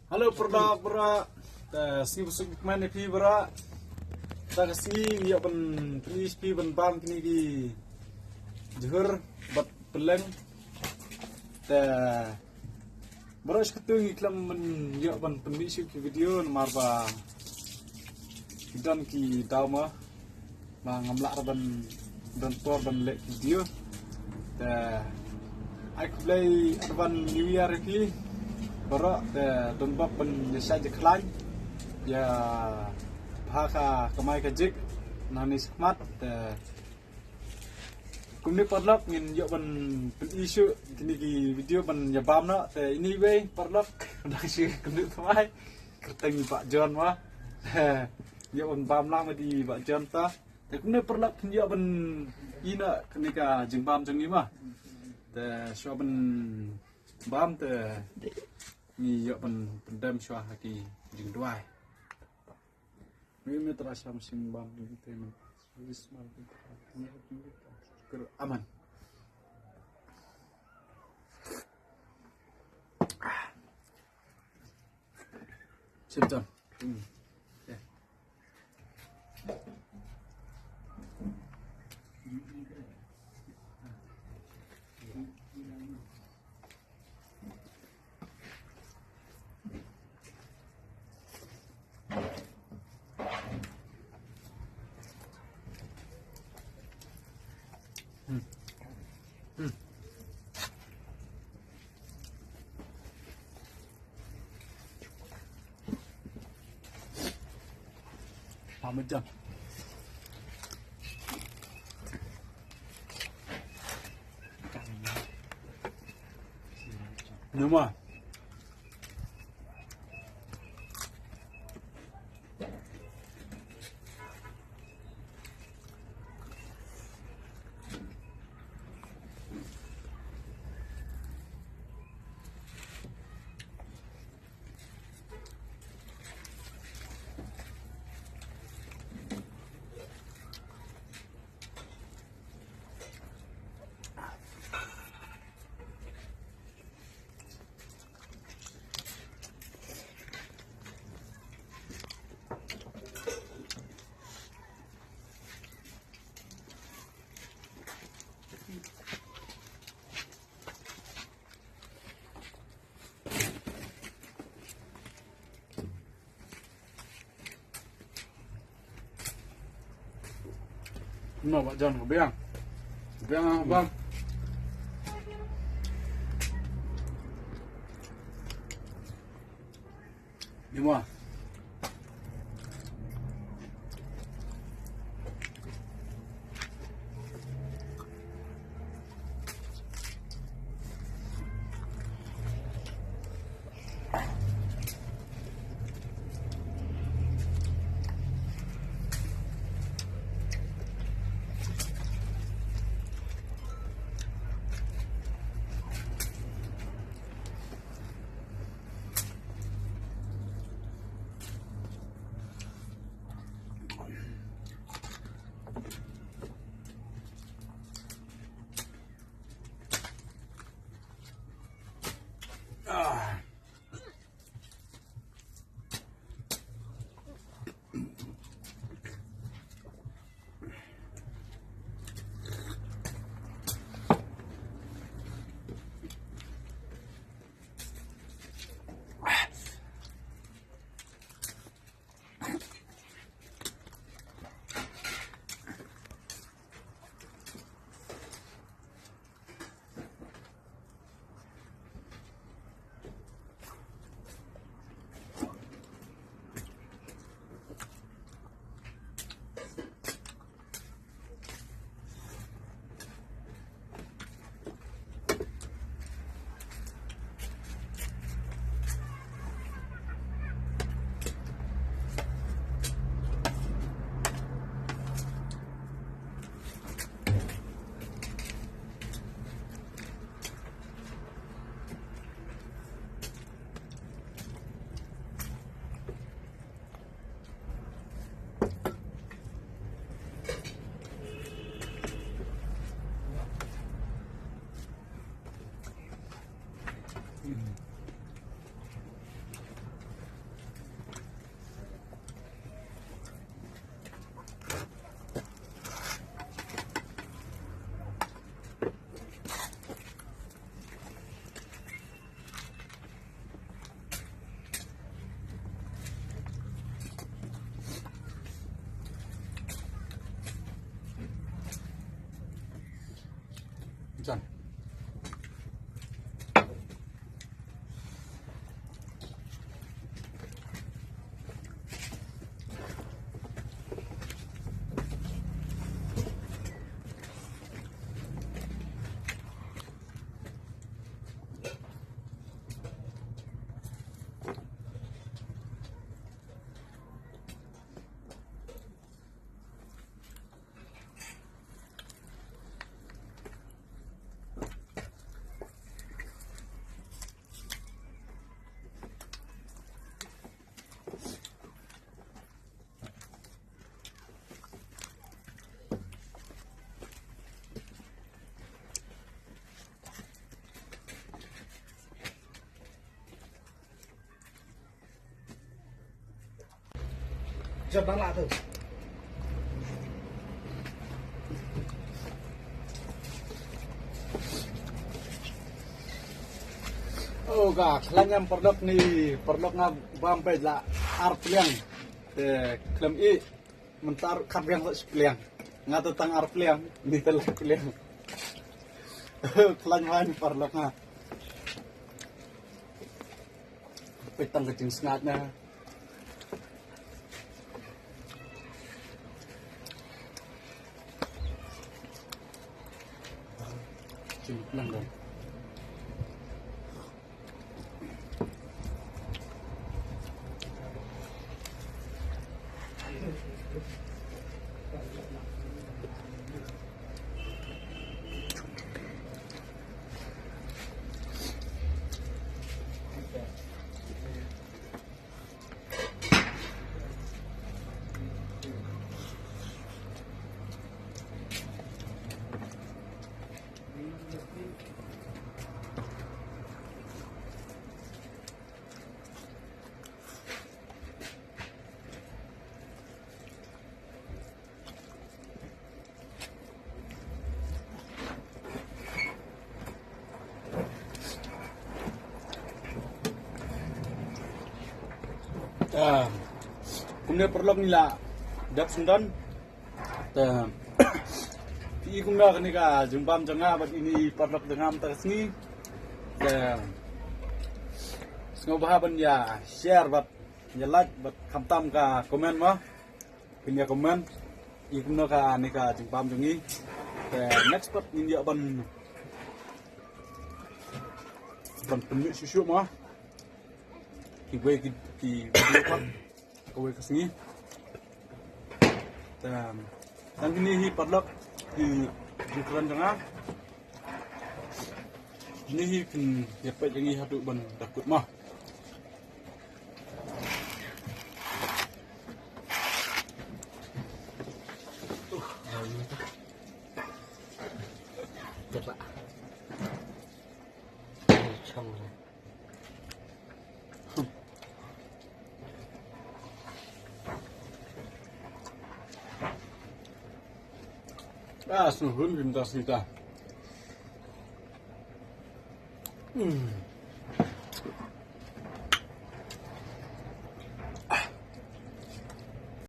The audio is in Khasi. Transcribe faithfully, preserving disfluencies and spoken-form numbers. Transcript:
Hello, paralok baroh. Te sngi ba suk ba kmen ïa phi baroh. Te ka sngi ngi ïoh ban pyni ïa phi ban bam kine ki jhur bad pylleng. Te baroh shi katta ngi khlem ban ïoh ban pynmih shuh ki video namar ba ki don ki daw ma ba ngam lah ruh ban don por ban leh video. Te ai khublei advance New Year ïa phi baroh, te don bok ban ïa shait ïa khlaiñ ïa bha ka kamai kajih nangne shakhmat. Te kumne paralok ngin ïoh ban pyni shuh kine ki video ban ïa bam noh. Te ine iwei paralok dang shu kynduh thymmai kyrteng Bah John ma. Ïoh ban bam lang ma dei Bah John ta. Te kumne paralok phin ïoh ban ïohi na kane ka jingbam jong ngi ma. Te shuwa ban bam te ngi ïoh ban pyndem shuwa ha ki jingduwai. Ngi me tra sham sing bam ngi te men. Amen. Sip, John. Hmm. Okay. Hmm. Hmm. Parmesan. Numa. No, Bah John, biang. Biang, bang. Di mo. Jot na la tu. Oh, ka khlaiñ ïam paralok ni, paralok nga bam peit la ar pliang. Te khlem i mynta khap biang sa shi pliang. Nga te tang ar pliang, ni te la pliang. Khlaiñ wai ni paralok nga. Peit tang ka jingsngaid na. Jingpynlong dong. Ah, kumne paralok ngi la dep sngewdon. Te phi i kumno kane ka jingbam jong nga bad ine i paralok jong nga mynta ka sngi. Te sngewbha ban ïa share bad ïa like bad khamtam ka comment mo. Phin ïa comment i kumno kane ka jingbam jong ngi. Te next pat ngin ïa ban ban pynmih shuh shuh mo. Kiwei ki, ki video pat kawei ka sngi. Te tang kine hi paralok ki, ki kren jong nga. Kine hi kin ïa peit jong ngi haduh ban da kut mo. Cepat. Chong. Ah, sngewhun bim ta sita. Hmm.